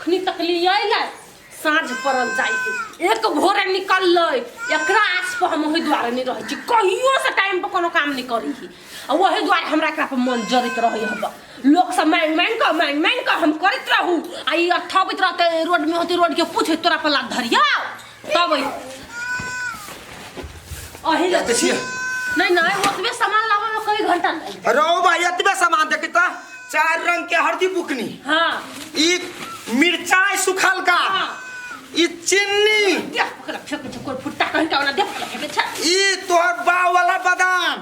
अखनी तक लिए अयलै, साँझ पड़ल जाइ है, एक भोरे निकललै। एकरा आस पर हम ओहि दुआरे नहि रहै छी, कहियो से टाइम पर कोनो काम नहि करै छी, आ ओहि दुआरे हमरा एकरा पर मन जरैत रहै हब। लोक सब मांगि मांगि कऽ, मांगि मांगि कऽ हम करैत रहू, आ ई अठबैत रहतै रोड में होतै, रोड के पूछे तोरा पर लात धरिया तब अही जाते छियै। नहीं नहीं, ओतबे सामान लाबे में कई घंटा लागि। रौ भाई, एतबे सामान देखी त, चार रंग के हल्दी बुकनी, ई मिरचाई सुखलका, ई चीनी, देख पकड़ फेंक छै कोई फुट्टा कहीं का ओना, देख पकड़ फेंक छै। ई तोहर बा वाला बादाम,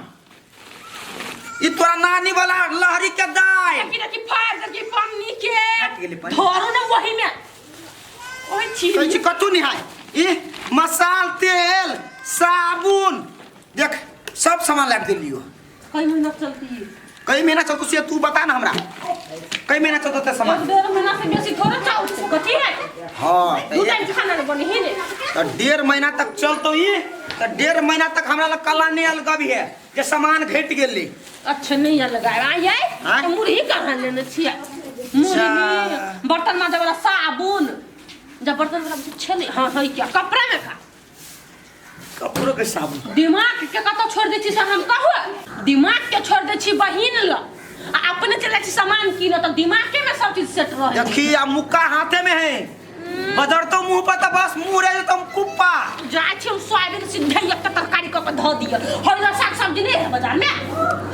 ई तोरा नानी वाला लहरी के दाल। देखी देखी, फाड़ देखी पन्नी के। फाटि गेलै पन्नी। धरू ने वही में ओहि छी। कहै छी कतू नहीं है। ई मसाल, तेल, साबुन, देख सब सामान लाबि देलियो। कई महीना चलती? कई महीना चलतो से तू बता ना हमरा, कई महीना चलतो ते सामान? एक डेढ़ महीना से बेसी थोड़ा चाउर छै, कथी है? हाँ। दू टाइम खाना ने बनी है ने। तो 1.5 महीना तक चलतो ई, तो 1.5 महीना तक हमरा लग कला नहीं आयल कभी है जे सामान घटि गेलै। अच्छा, नहीं है लगाए आई आई। हाँ? तो मुरही कहाँ लेने छियै? मुरही, बर्तन माजे वाला साबुन, जब बर्तन वाला छे। हाँ है, क्या कपड़ा में का? कपड़ो के साबुन। दिमाग के कतौ छोड़ दै छी से हम कहू, दिमाग के छोड़ दै छी बहिन ल आ अपने चले छी सामान कीन, तऽ दिमाग के में सब चीज सेट रहे। देखी, आ मुक्का हाथे में है, बदर तो मुंह पर तो बस मुंह रह तो कुप्पा। जाइ छी हम सोयाबीन सीधे एक तरकारी कऽ के धऽ दिअ। हरियर साग सब्जी नहीं है बाजार में?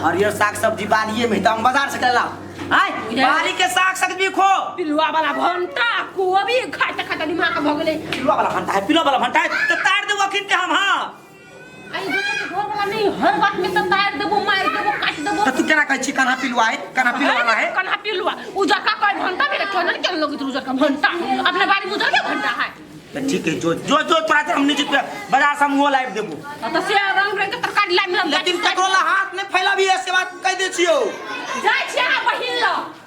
हरियर साग सब्जी बालिए में, तो हम बाजार से लाओ आय बाड़ी के साग सब्जी खो। पिलुआ वाला भंटा कोबी खाते खाते दिमाग भऽ गेलै। पिलुआ वाला भंटा है, पिलुआ वाला भंटा है तो तार देबो अखिन के हम। हाँ। आई दोसर के घर वाला नहीं, हर बात में तो तार देबो, मार देबो, काट देबो। तो तू केना कहै छी कन्हा पिलुआ है, कन्हा पिलुआ वाला है? कन्हा पिलुआ उजर का कोई भंटा भी रखो ना, केन लोग उजर का भंटा अपने बाड़ी में उजर के भंटा है। तो ठीक है, जो जो जो तोरा से हम नहीं जीतबे, बाजार से हम वो लाइव देबो। तो से रंग बिरंग के तरकारी लाइब में। लेकिन ककरो ला हाथ नहीं फैलाबी, ऐसे बात कह दे छियो। जाइ छी अहाँ बहिन ल,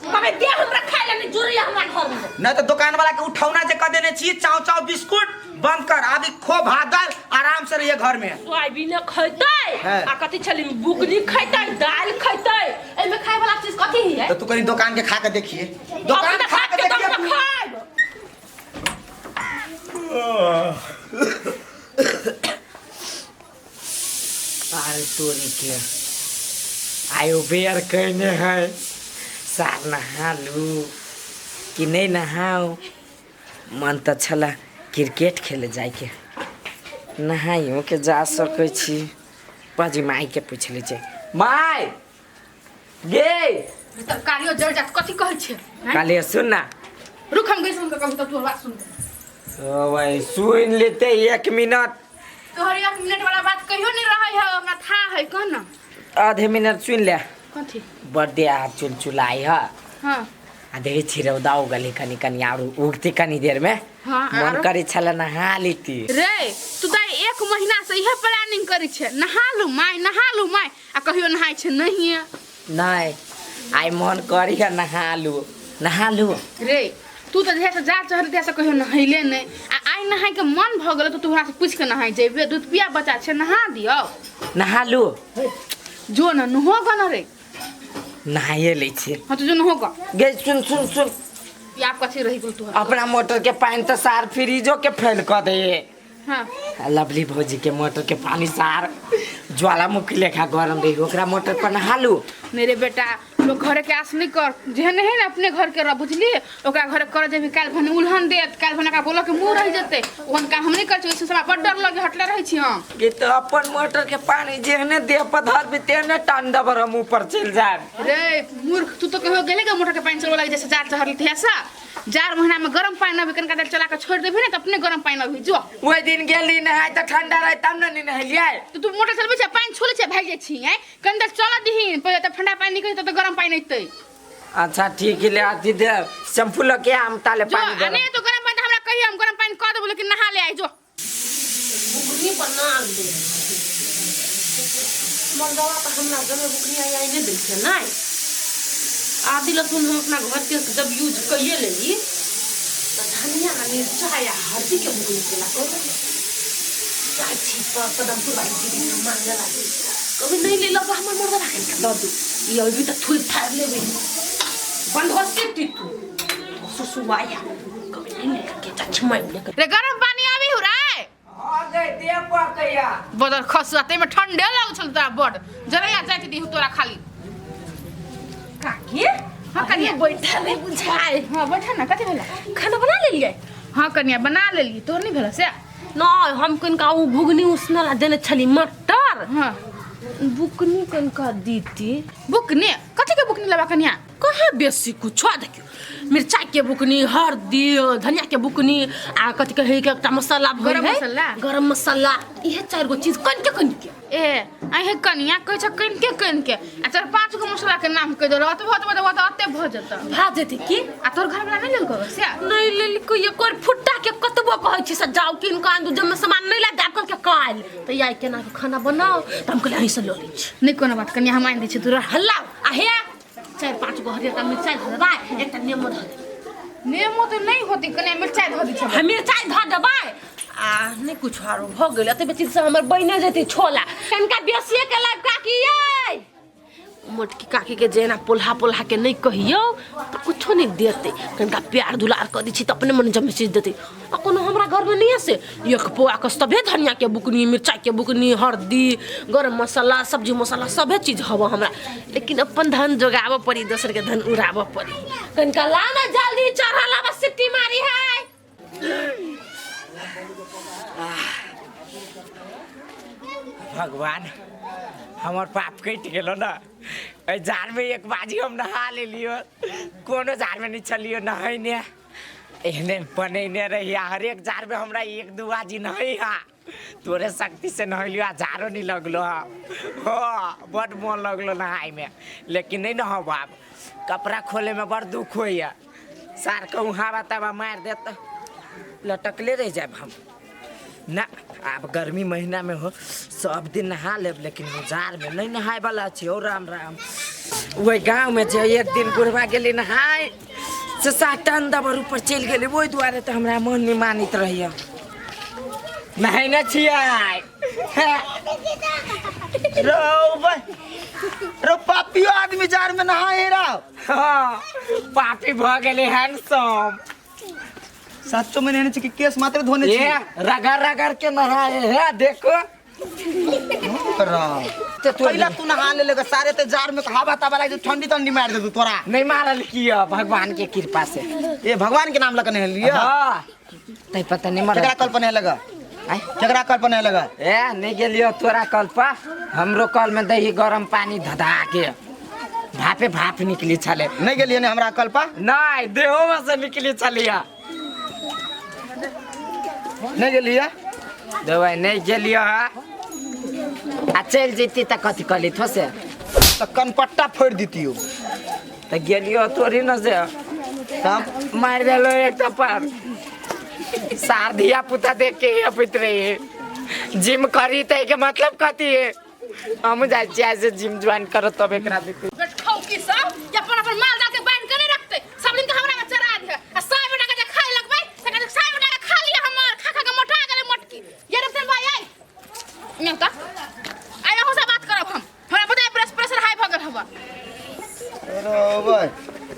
कभी दे हमरा खाइ ले नहीं जुड़ी हमरा घर में। नहीं तो दुकान वाला के उठौना जे कह देने छी, चाव चाव बिस्कुट बंद कर, आदि खो भात दाल, आराम से रहिए घर में। सोयाबीन खैतै है। आ कथी छली, बुकनी खैतै, दालि खैतै, एहिमे खाय वाला चीज कथी है? तो तू कहीं दुकान के खा के देखिए, दुकान अपने खा के के देखिए। दम खाइब। अरे तोरी के आयो बेर कहने है, सार नहा लू कि नहीं नहाओ? मन तऽ छला क्रिकेट खेले जाइके, नहाइयो के जा सकै छी। पाजी मायके पूछि लै छै। माय गे। तरकारियो जड़ जात, कथी कहै छै? काले सुन ना। रुक, हम गई सुन के कहू तब तोहर बात सुन। ओ भाई, सुन लेते एक मिनट। तोहर एक मिनट वाला बात कहियो नहीं रहे है, हमरा था है, कह ना। आधे मिनट सुन ले। कथी? बर्थडे आ चुलचुलाई है। आ देखै छी रौदा उगल है कनी कनी, आर उगती कनी देर में। मन आरो? करै छलै नहा लेती। रे तू तऽ एक महीना से इहे प्लानिंग करै छै, नहा लू माय, नहा लू माय, आ कहियो नहाय छै नहिए। नहि, आइ मन करी नहा लू, नहा लू। रे तू तऽ जहिया से जा चढ़ तहिया से कहियो नहैले नहि, आ आइ नहाय के मन भऽ गेल तऽ तू हमरा से पूछि के नहाय जेबे? दूध पिया बच्चा छै, नहा दियौ। नहा लू। जो न नहो ग न रे। नहाइए लै छी। हाँ तो जो नहो ग। गे सुन सुन सुन। आब कथी रहि गेल तोहर? अपना मोटर के पानि तऽ सार फ्रिजो के फेल कऽ दे। लवली भौजी के मोटर के पानी सार ज्वालामुखी लेखा गरम रही, ओकरा मोटर पर नहा लू। मेरे बेटा, लोग घरे के आस नहीं कर, जेहन है ना अपने घर के रह, बुझलिए? ओकरा घरे कर जेबी, काल्हि भने उलहन देत, काल्हि भने ओकरा बोलऽ के मुँह रहि जेतै। ओहन काम हम नहीं करै छी, ओहिसँ हमरा बड़ डर लगे, हटले रहै छी हम। कि तऽ अपन मोटर के पानी जेहने देह पर धरबी तेहने टांडा पर हम ऊपर चलि जायब। रे मूर्ख, तू तो कहियो गेले के मोटर के पानि चलबऽ लागि जैसे जाड़ चढ़ल तिहा जाड़ महीना में गरम पानि अभी कनिका देर चला के छोड़ि देबही ने तऽ अपने गरम पानि अभी जो। ओहि दिन गेली नहाय तऽ ठंडा रहे तब ने नहेलियै। तऽ तू मोटर चलबै छै, पानि छू लै छै, भागि जाइ छी। आँय, कनि देर चलऽ दही पहिले, तऽ ठंडा पानि निकलि जेतै तऽ गरम पानि अयतै। अच्छा ठीक है, ले अथी दे, शैम्पू लऽ के आम ताले जो पानी आ गरम। नहि तो गरम पानि तऽ हमरा कहियो, हम गरम पानि कऽ देबो, लेकिन नहा ले आइ जो। बुकनी बना ले मर्दवा तऽ हमरा जमे बुकनी आइ आइ नहि दै छै। नहि, आदि लहसुन हम अपना घरके जब यूज कैये लेली तऽ धनिया, मिरचाइ आ हल्दीके बुकनी केला करू। जाइ छी कदमपुर वाली दीदी से मांगे लागी, कभी नहीं लेलक हमर मर्दवा के दऽ दू ई, अभी तऽ थोड़ि फाड़ि लेबै। बंद हो से टीटू सुसुआया। के चश्मा लेके रे गरम पानी आबी हो रे आ गए दे पकैया बदर खसुआ ते में ठंडे लग छल तोरा बड़ जरैया जाइत दी तोरा खाली काकी। हाँ, कनिया। बैठा नहीं बुझाए। हाँ बैठा ना, कथी भेला? खाना बना लेलियै? हाँ कनिया बना लेली, तोर नहीं भेला से? नहीं, हम कनिका उ घुगनी उसनला ला देने छली मटर। हाँ बुकनी कनिका दीती। बुकनी कथी के बुकनी लेबा कनिया? कहाँ बेसी कुछ देखियो, मिरचाई के बुकनी, हल्दी धनिया के बुकनी आ कथी कहै के एकटा मसाला भरल गरम है, मसाला? गरम मसाला, इहे चारि गो चीज कनिके कनिके। ए अहे कनिया कहै छ कनिके कनिके आ चार पाँच गो मसाला के नाम कहि देलौ, अतबो अतबो देबो त अते भ जेतौ। भा जेतै की? आ तोर घर वाला नहि लेलकौ से? नहीं लेलकै, एकर फुट्टा के कतबो कहै छी से जाउ किन के आन दू, जब सामान नहीं ला देब कहलकै काल्हि तऽ आइ केना के खाना बनाउ, तऽ हम कहलियै अहीं से लऽ लै छी। नहि कोनो बात कनिया, हम आनि दै छी, तू रह। हल्ला आ हे चारि पाँच गो हरियरका मिरचाइ धऽ देबै, एकटा नेमो धऽ देबै। नेमो तऽ नहि होतै कनिया, मिरचाइ धऽ दै छी। हम मिरचाइ धऽ देबै आ नहि कुछ आरो भऽ गेल। एते चीज से हमर बनि जेतै छोला। कनिका बेसिए के लाइब काकी यै। मोटकी काकी के जेना पोल्हा पोल्हा के नहीं कहियो तऽ कुछो नहीं देतै। कनिका प्यार दुलार कऽ दै छी तऽ अपने मन जमे चीज देतै। आ कोनो हमरा घरमे नहीं है से एक पौआ के सभे धनिया के बुकनी, मिरचाई के बुकनी, हल्दी, गरम मसाला, सब्जी मसाला सभे चीज हव हमरा, लेकिन अपन धन जोगाबऽ पड़ी, दोसर के धन उड़ाबऽ पड़ी। कनिका ला ना जल्दी, चढ़ल आब सिट्टी मारी है। भगवान हमर पाप कटि गेलो ना, एहि जाड़मे एक बाजी हम नहा लेलियो, कोनो जाड़मे नहीं छलियो नहैने, एहने बनैने रहिया हरेक जाड़मे हमरा एक दू बाजी नहै हा, तोरे शक्ति से नहैलियो आ जाड़ो नहीं लगलो हा। हाँ बड मोन लगलो नहायमे, लेकिन नहीं नहब आब, कपड़ा खोलेमे बड़ दुख होइया, सार कहूँ हवा तवा मारि देत लटकले रहि जायब हम ना। आब गर्मी महीना में हो सब दिन नहा लेब, लेकिन जाड़ में नहीं नहाय वाला छी। ओ राम राम, वही गाँव में जे एक दिन बुढ़वा गेली नहाय से 7 टन दबर ऊपर चलि गेली, ओहि दुआरे तऽ हमरा मन नहीं मानैत रहैया। नहेने छियै रो पापियो आदमी जाड़ में नहाय रहो। हाँ पापी भऽ गेलै हैंडसम। सच्चो में नहेने छी कि केस मात्र धोने छी? ए रगड़ रगड़ के नहाए है देखो। तो पहला तू नहा ले लेगा सारे ते जार में हवा तावा लागि ठंडी ठंडी मार दे तोरा। नहीं मारल किया भगवान के कृपा से। ए भगवान के नाम लग नहेलिया? हां तै पता नहीं मरल। केकरा कल पर नहेलगा? केकरा कल पर नहेलगा? ए नहीं गेलियो तोरा कल पर, हमरो कल में दही गरम पानी धधा के भापे भाप निकली छले। नहीं गेलियो ने हमरा कल पर? नहीं देहो में से निकली छलिया। नहीं गेलिया? दवाई नहीं गेलियो हा। आ चल जैती त कथी कहली थो से? त कनपट्टा फोड़ दितियो। त गेलियो तोरी न से तब मार देलो एक थप्पड़। सार धिया पुता देख के ही अपीत रही जिम करी त के मतलब कथी है? हम जाइ छियै से जिम ज्वाइन करो तब एकरा देखू। खौकी सब अपन अपन माल जाल के बांध के नहीं रखते, सब दिन के हमरा के चरा दे आ साय बेटा के जे खाय लगबै से के साय बेटा के खा लिया हमर खा खा के मोटा गेलै मोटकी। ये रतन भाई आई नहीं त आई अहूँ से बात करब हम, हमरा पता है प्रेशर हाई भ गेल हवा। अरे भाई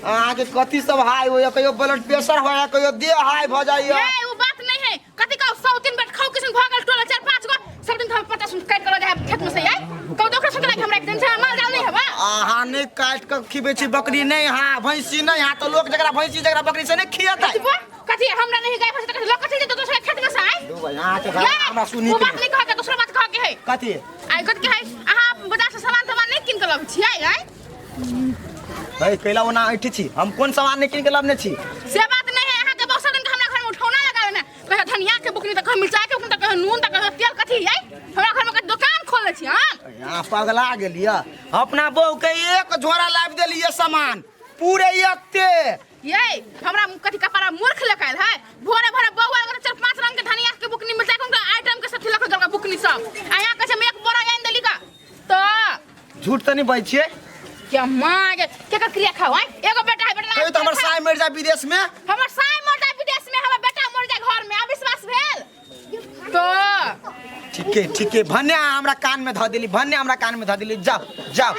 अहाँ के कथी सब हाई होया? कहियो ब्लड प्रेशर होया, कहियो देह हाई भ जाइया। ए उ बात नहीं है, कथी कहू 100 दिन बैठ खाऊ किसन भ गेल टोला 4 5 गो सब दिन हम 50 काट के ल जाय खेत में से आई कहू दोसर सुन के हमरा एक दिन से माल जाल नहीं हवा। अहाँ नहीं काट के खिबै छी बकरी नहीं हा भैंसी नहीं हा, तो लोग जकरा भैंसी जकरा बकरी से नहीं खियतै। कथी हमरा नहीं गाय भैंसी त लोग कथी जे दोसर खेत में से आई? दू भाई अहाँ के घर हमरा सुनी वो बात नहीं कह के दूसरा बात कह के है। कथी आई कथी है? अहाँ बाजार से सामान सामान नहीं किन के लबै छियै आई? भाई कैला ओना ऐठी छी, हम कोन सामान नहीं किन के लबने छी? से बात नहीं है, अहाँ के बहुत दिन के हमरा घर में उठौना लगावे ना, कहे धनिया के बुकनी त कहे मिरचाई के बुकनी त कहे नून त कहे तेल कथी है? हमरा घर में के दुकान खोलले छी हम। यहाँ पगला गेलियै, अपना बहू के एक झोरा लाबि देलियै सामान पूरे एते। ये हमरा कथी कपड़ा मूर्ख लकायल है, भोरे भोरे बउआ लग 4 5 रंग के धनिया के बुकनी मिरचाई के आइटम के सब लख गेल बुकनी सब। आ यहाँ कहै छै हम एक बोरा आनि देली का त झूठ त नहीं बजै छियै? क्या माँ के केकर क्रिया खाओ आइ? एगो बेटा है, बेटा कहियो त हमर साय मरि जाय विदेश में। हमर साय मर जाय विदेश में, हमर बेटा मर जाय घर में, अविश्वास भेल तो ठीके ठीके भन्ने हमरा कान में धऽ देली, भन्ने हमरा कान में धऽ देली। जाओ जाओ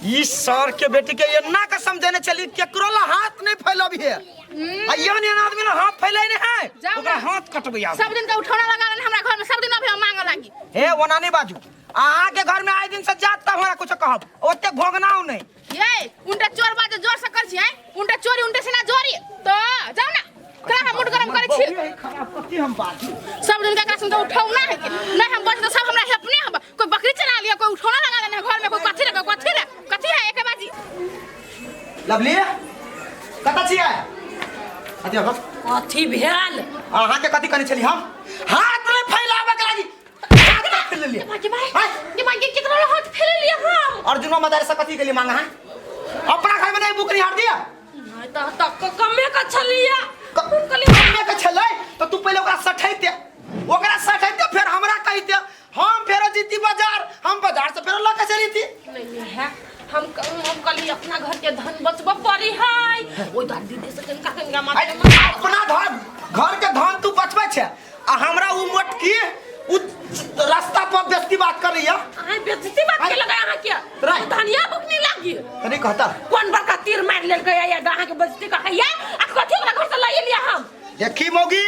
ई सर के बेटी के एना के समझेने चली केकरो ला हाथ नहीं फैलबी है। आ एहन एहन आदमी ने हाथ फैलै ने है जाउ ओकरा ना। हाथ कटबै आब। सब दिन के उठौना लगा लेने हमरा घर में, सब दिन अभी हम मांगे लागी। हे ओना नहीं बाजू, अहाँ के घर में आए दिन से जात तब हमरा कुछ कहब, ओते भोगनाउ नहीं। ये उनटा चोर बाजे जोर से कर छी हैं, उनटा चोरी उनटा से ना जोरी तो जाओ ना, करा हम मूड गरम करे छी। खराब कथी हम बाजू? सब दिन के सुन उठौना है कि नहीं, हम बच तो सब हमरा अपने हम कोई बकरी चला लिया, कोई उठौना लगा लेने घर में, कोई कथी रे, कोई कथी रे, कथी है एके बाजी। लवली कत छियै? अथी हो कथी भेल? अहाँ के कथी कहने छली? हम हाथ नहीं फैलाबे के लागी हाथ तक फैल लेलियै। ये भाई, आय। ये भाई, ये केकरो हाथ फैल लिया हम? अर्जुन मदारे से कथी के लिए मांगा है? अपना घर में नहीं बुकनी हार दिया? नहीं त त कमे का छलिया। कमे के छलै तो तू पहिले ओकरा सठैते, ओकरा सठैते फिर हमरा कहिते, हम फेरो जीती बाजार, हम बाजार से फेरो लऽ के चलीती। नहीं नहीं है, हम हम कली अपना घर के धन बचबऽ पड़ी है, ओइ दादी दीदी से कनिका कनिका मार। अपना धन घर के धन तू बचबै छै आ हमरा उ मोटकी उ रास्ता पर बेइज्जती बात करैया। अहाँ बेइज्जती बात के लगा अहाँ के? राय। धनिया बुकनी लागी तनी कहता कोन बड़का तीर मारि लेलकै या अहाँ के बेइज्जती कहैया? आ कथी ओकरा घर से लए लिया हम? देखी मौगी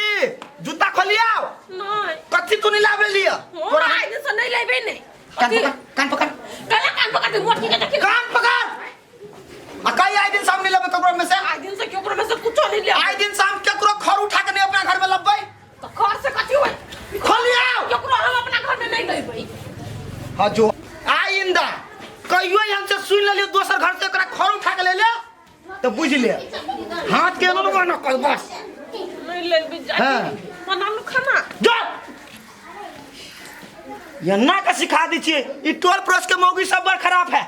जूता खोलियाओ। नहीं। कथी तू नहीं लाबे लिया? तोरा आइ दिन से नहीं लेबे नहीं। कान पकड़, कान पकड़। काला कान पकड़ दे मोटकी के देखी। कान पकड़। आ कई आइ दिन सामने लेबे ककरो में से? आइ दिन से केकरो में से कुछो नहीं लेबे। आइ दिन शाम केकरो खर उठा के नहीं अपना घर में लबबै। तो खर से कथी होई? खोलियाओ। केकरो हम अपना घर में नहीं लेबै। हां जो आइंदा कहियो हमसे सुन लेलियो दोसर घर से एकरा खर उठा के ले ले तो बुझ ले हाथ के ना ना कर बस नहीं लेबै जा। हाँ। बना लू खाना। जो यन्ना के सिखा दी छियै ई टोल पड़ोस के मौगी सब बड़ खराब है,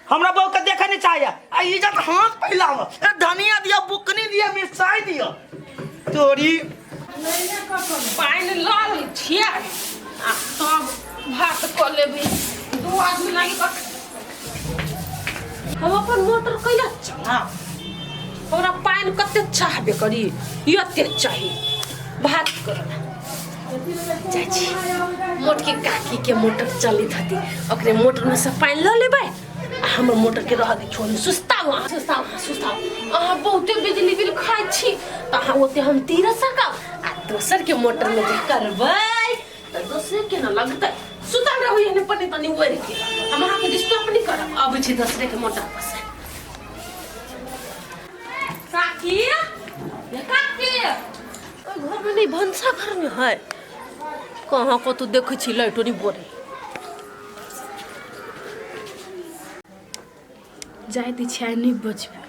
हमरा बहू के देखे नहीं चाहिए। आ इज्जत हाथ फैलाव, ए धनिया दिया, बुकनी दिया, मिरचाई दिया, तोरी पानि लऽ लै छियै आ तब भात कऽ लेबै। दू आदमी लागि कऽ हम अपन मोटर कैला चलाब? हमरा पानि कते चाहबे करी, एते चाही भात करला। जाइ छी मोटकी काकी के मोटर चलैत हती, ओकरे मोटर में से पानि लऽ लेबै आ हमर मोटर के रह दे छोड़ी। सुस्ताउ अहाँ, सुस्ताउ अहाँ, सुस्ताउ अहाँ, बहुते बिजली बिल खाइ छी तऽ अहाँ ओते हम तीर सकब आ दोसर के मोटर में जे करबै तऽ दोसरे के न लगतै। सुतल रहू एहने पन्नी तनी ओढ़ि के, हम अहाँके डिस्टर्ब नहि करब। अबै छी दोसरे के मोटर पर से। काकी, ये काकी, ओहि घर में नहीं, भनसा घर में है। कहाँ कतौ देखै छी लाइटो नहीं बरै। जाय दै छै नहीं बचबे,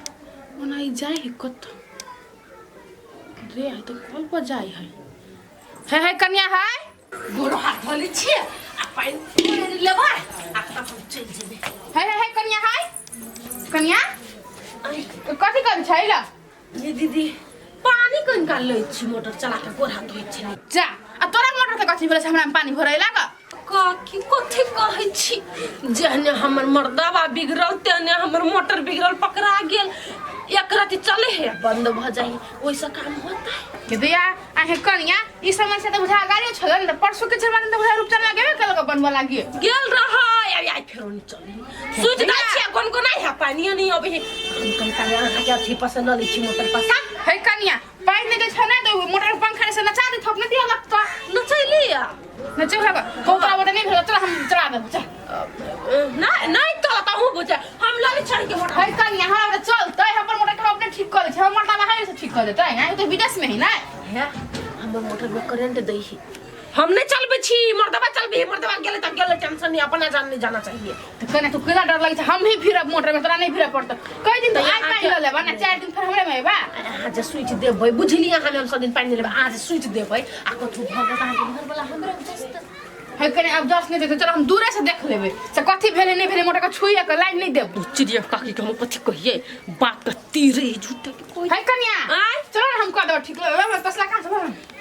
ओना ई जाय है कतऽ रे? है तऽ कल पर जाय है। हे हे कन्या है, गोरो हाथ धो लै छियै आ पानि भरि लेबै आ तब हम चलि जेबै। हे हे हे कन्या है, कन्या कथी करै छै ला? ये दीदी पानी कनिका लै छी, मोटर चला के गोर हाथ धोइ छी। जा आ तोरा मोटर के कथी भेलै से हमरा में पानी भरै लाग? काकी कथी कहै छी, जेहने हमर मर्दाबा बिगड़ल तेहने हमर मोटर बिगड़ल पकड़ा गेल। एक राति चले है बंद भऽ जाइ, ओहिसँ काम होता है। के दैया आहे कन्या, ई समस्या तऽ बुझा गाड़ी छल ने, परसों के छलमा तऽ बुझा रूपचन गेबे कलक बनबऽ लागी गेल रहै। आब आइ फेरो नहीं चले, सुति जाइ छियै गुनगुनाइ है, पानिए नहीं अबै है। हम कनिका अहाँके अथी पसंद लऽ लै छी मोटर पर से। हे कन्या पानि नहि छै ने तऽ मोटर के पंखा से नचा दे, थप नहि दिया लगता। नचैली आ नचै होगा कहू तोरा बटे नहीं भेल, चल हम चला देब चल। नहीं नहीं चल त हूं बुझे हम लऽ लै छी के मोटर। हे कन्या हमरा चलतै, हमर मोटर के हम अपने ठीक कऽ दै छी, हमर मोटर बाहर से ठीक कऽ देतै आइ तऽ विदेश में है ना। हे हमर मोटर में करंट दै है, हम नहीं चलबै छी, मर्दबा चलबै है। मर्दबा गेलै त गेलै, टेंशन नहीं, अपना जान नहीं जाना चाहिए। तऽ कन्या तू केना डर लगै छै, हम ही फिरब मोटर में, तोरा नहीं फिरब पड़तौ। कई दिन तऽ तऽ आइ पानि लऽ लेबा ना, 4 दिन फेर हमरे में अयबा। अहाँ जे स्विच देबै बुझलियै, अहाँ हम सब दिन पानि नहि लेबै, अहाँ जे स्विच देबै आ कथू भऽ गेल तऽ अहाँके घरवला हमरे जसतै। हे कन्या अब जस नहि देतै, चल हम दूरे से देख लेबै से कथी भेलै नहीं भेलै, मोटर के छुइए के लाइन नहीं देब। चिड़िया काकी के हम कथी कहियै, बात के तीरे झूठे के कोई। हे कन्या आँय? चल ना हम कऽ देब ठीक, लेबै तसला कहाँ से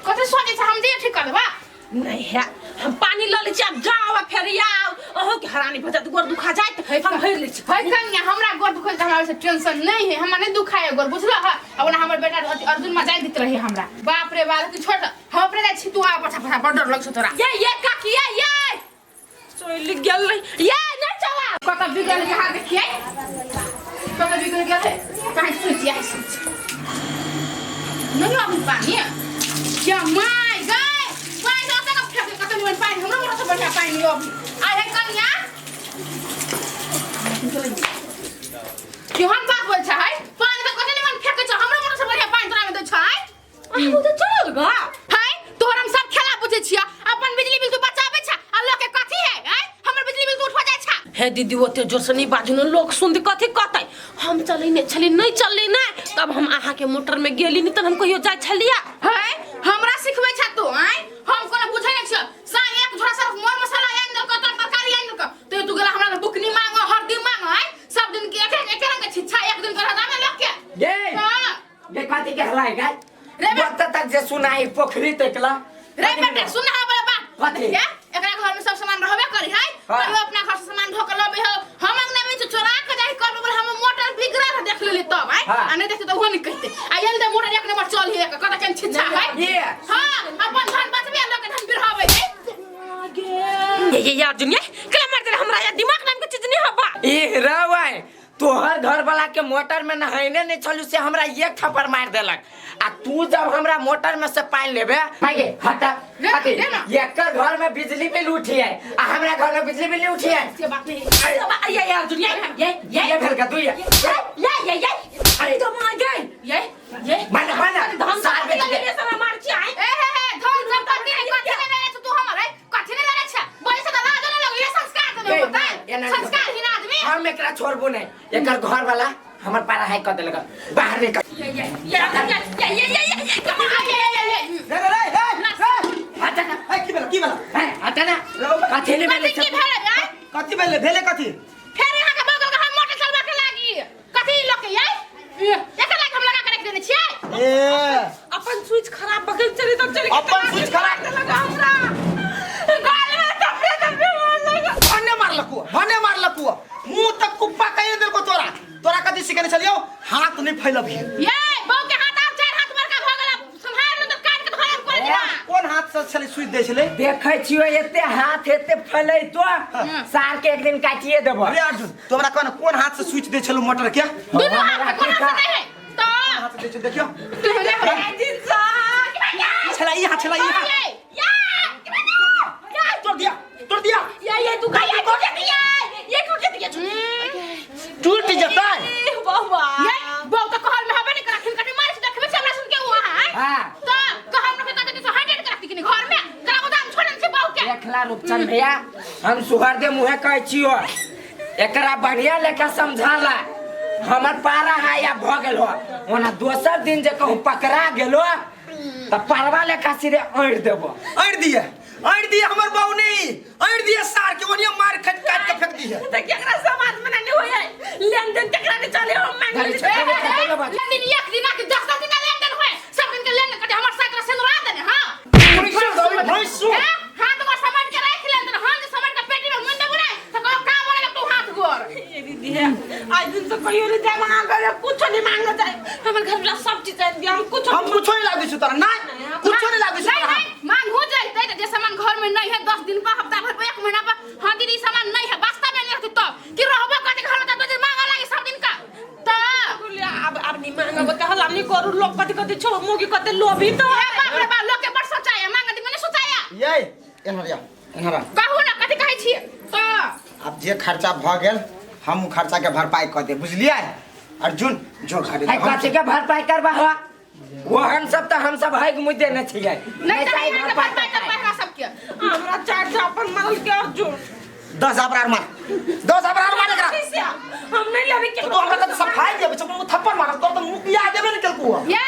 कथी सोचै छै, हम जे ठीक कऽ देबा। नहीं है, हम पानी लऽ लै छी, आब जाओ आ फेर आउ, अहूँके हरानी भऽ जायत, गोर दुखा जायत, हम भरि लै छी। हे कन्या हमरा गोर दुखै छै हमरा ओहिसँ टेंशन नहीं है, हमरा नहीं दुखाय गोर बुझल है। आ ओना हमर बेटा अथी अर्जुन में जाय दैत रहे हमरा, बाप रे बाप, लेकिन छोड़ हम अपने जाइ छी, तू आ पछा पछा, बड़ डर लगै छौ तोरा। ये ये काकी ये ये चलि गेल ये नहीं चला कतऽ बिगड़ल है अहाँ देखियै। कतऽ बिगड़ गेलै कहाँ स्विच या स्विच नहीं अभी पानी क्या my गए पानी तो तक फेंक कतऽ निमन पानी हमरो मोटर से बढ़िया पानी अभी आय है कनिया केहन बात बोल छै पानी तो कतऽ निमन फेंकै छै हमरो मोटर से बढ़िया पानी तोरा में दै छै अहाँ तऽ चलल गा है तोहर हम सब खेला बुझै छियै अपन बिजली बिल तू बचाबै छ आ लोक के कथी है हैं हमर बिजली बिल तू उठवा जाइ छ हे दीदी ओते जोर से नहीं बाजू ने लोग सुनते कथी कहतै हम चलै नहीं छली नहीं चलली ना तब हम अहाँ के मोटर में गेली नहीं तब हम कहियो जाइ छलिया है हमरा सिखबै छ तू हैं हम कोनो बुझै नै छियै सा एक झोरा सब मोर मसाला आनि देलक तर तरकारी आनि देलक तो तू गेला हमरा बुकनी मांगो हरदी मांगो हैं सब दिन के एक एक रंग के छिच्छा एक दिन के रहता में लोग के गे हां गे कथी के हलाय गाय रे बे- बत्ता तक जे सुनाई पोखरी तकला रे बेटा सुन हा बड़ा बात कथी? देखिए एकरा घर में सब सामान रहबे करी है हाँ। तैयो अपना घर से सामान ढोक लबे हो हम अंगना में से चोरा के जाई करबे बोले हम मोटर बिगड़ा रह देख लेली तब आय हाँ। आ नहीं देखते तो ओहो नहीं कहते आ एल दे मोटर एक नंबर चल हे कत केन छिच्छा है ये। हां अपन धन बचबे आ लोग के धन बिरहावे है ये ये यार दुनिया केला मार देले हमरा यार दिमाग नाम के चीज नहीं हबा ए रवाय तोहर घर वाला के मोटर में नहाइने नहीं छलू से हमरा एक थप्पड़ मार देलक आ तू जब हमरा मोटर में से पानी लेबे भाई गे हटा ले ना, अथी, ले ना। एकर घर में बिजली बिल उठी है आ हमरा घर में बिजली बिल नहीं उठी है से बात नहीं ये यार दुनिया ये ये ये भेल का तू ये ये ये ये अरे तो मार गए ये ये माना माना धन सार बेटी के ये सब मार छी आए ए हे हे धन संपत्ति है कथी नहीं लेने छौ तू हमर है कथी नहीं लेने छे बोले से तो लाजो नहीं लगे ये संस्कार तो नहीं ए, होता एना नहीं संस्कार हीन आदमी हम एकरा छोड़बो नहीं एकर घर वाला हमर पढ़ाई कर देलक बाहर निकल ये ये ये ये ये ये ये ये कमा ये ये ये रे रे रे रे रे हटा ना ए, की भेल की भेल ए, हटा ना कथी नहीं भेलै कथी की भेलै रे कथी भेले भेले कथी फेर यहाँ के बगल के हम मोटर चलबा के लागी कथी लोग के ये एकर लागी हम लगा के रख देने छियै ए अपन स्विच खराब बगल चली तब चली अपन स्विच खराब लगा हमरा गाल में थप्पड़ थप्पड़ मार लगा भने मारलकू भने मारलकू मुंह तक कुप्पा कहि देलको तोरा तोरा कथी सिखेने छलियौ हाथ नहीं फैलबही ये बहू के हाथ आब चार हाथ बड़का भऽ गेल सम्हार न तऽ काट के धरम कर दिना कोन हाथ से छलै स्विच दै छलै देखै छियो एते हाथ एते फैलैतो सार के एक दिन काटिए देबो अरे अर्जुन तू हमरा कह न कोन हाथ से स्विच दै छलू मोटर के कोन दुनू हाथ कोन हाथ से नहीं है तो हाथ से दै छलू देखियौ तू ले दिन सा छला ई हाथ छला ई हाथ ये या तोड़ दिया तोड़ दिया ये ये तू का ये टूट दिया ये टूट दिया टूट जतै बाबा ये बहू के कहल में हबे नहीं करा खिन कटी मारे से देखबे छै हमरा सुन के वहां हाँ। तो कहल में कहते तो हंड्रेड करा कि घर में करा गोदाम छोड़न छै बहू के देखला रूपचंद भैया हम सुहर दे मुहे कहै छियो एकरा बढ़िया लेखा समझाला हमर पारा है या भ गेल हो ओना दोसर दिन जे कहूँ पकड़ा गेलो तऽ परवा लेखा सिरे ऐंठ देबो ऐंठ दिए ऐंठ दिए हमर बहू नहीं ऐंठ दिए सार के ओनिया मार खट काट के फेंक दिए त केकरा समाज में नहीं होय लेन देन केकरा नहीं चले हो मान धरे छै, धरे छै, धरे छै। लेनदेन एक दिन के 10 10 दिन लेनदेन होय सब दिन के लेनदेन कटे हमर साकरा सिंदूर देने हां भैंसु हैं? हाथ गोर समेट के राख लेन हम जे समेट के पेटी में मुंह देबो ने त कहो का बोले लगतो हाथ गोर ये दीदी है आज दिन से कहियो नहीं जाए मांग करे कुछ नहीं मांगना चाहे हमर घर वाला सब चीज चाहिए दिया हम कुछ हम कुछो नहीं लागै छु तोरा नहीं कुछो नहीं लागै छु नहीं तोरा नहीं मांग हो जाए जे सामान घर में नहीं है 10 दिन पर हफ्ता भर पर एक महीना पर हां दीदी सामान नहीं है वास्तव में नहीं रहती तब कि रहबो कते घर में त रोज मांगा लागी सब दिन का त अब अब नहीं मांगब त हला नहीं करू लोग कथि कथि छो मोगी कते लोभी तो ए बाप रे बाप लोग के बड़ सोचाया मांगा दिन में नहीं सोचाया ये एनहर या एनहर आ। कहू ना कथि कहै छियै त आब जे खर्चा भऽ गेल हम उ खर्चा के भरपाई कऽ देब बुझलियै अर्जुन जो घरे है कथी के भरपाई करबा हो ओहन सब तऽ हम सब हैग मुँह देने छियै नहीं त चाही नहीं भरपाई भरपाई करबै हमरा सबके हमरा चार चापन मरल के अर्जुन 10 हजार मार 10 हजार मार एकरा कैसे हम नहीं लेबे के तो हमरा तऽ सफाई देबै छौ मुँह थप्पड़ मारब तोर तऽ मुँह देबे ने केलकू ये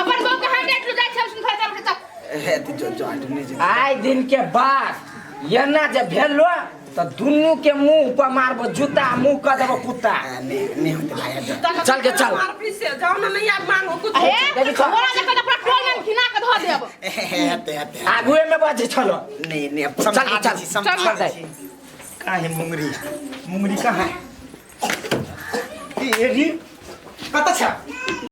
अपन बहू के हंड्रेड रुपया छै हम घर चल तक हे तू जो जो अर्जुन नहीं जो आइ दिन के बाद एना जे भेलो तऽ दुनू के मुंह पर मारबो जूता मुंह कऽ देबो कुत्ता नहीं नहीं होते भाई अर्जुन चल के चल। मार पीस से जाओ ना नहीं आप मांगो कुछ हे देखी छौ। बोला देखो त पूरा टोल में घिना के धो देब हेते हेते आगुए में बजे छलो नहीं नहीं अब चल समझा चल दै छी समझा चल दै छी कहाँ है मुंगरी मुंगरी कहाँ है ए री कतऽ छै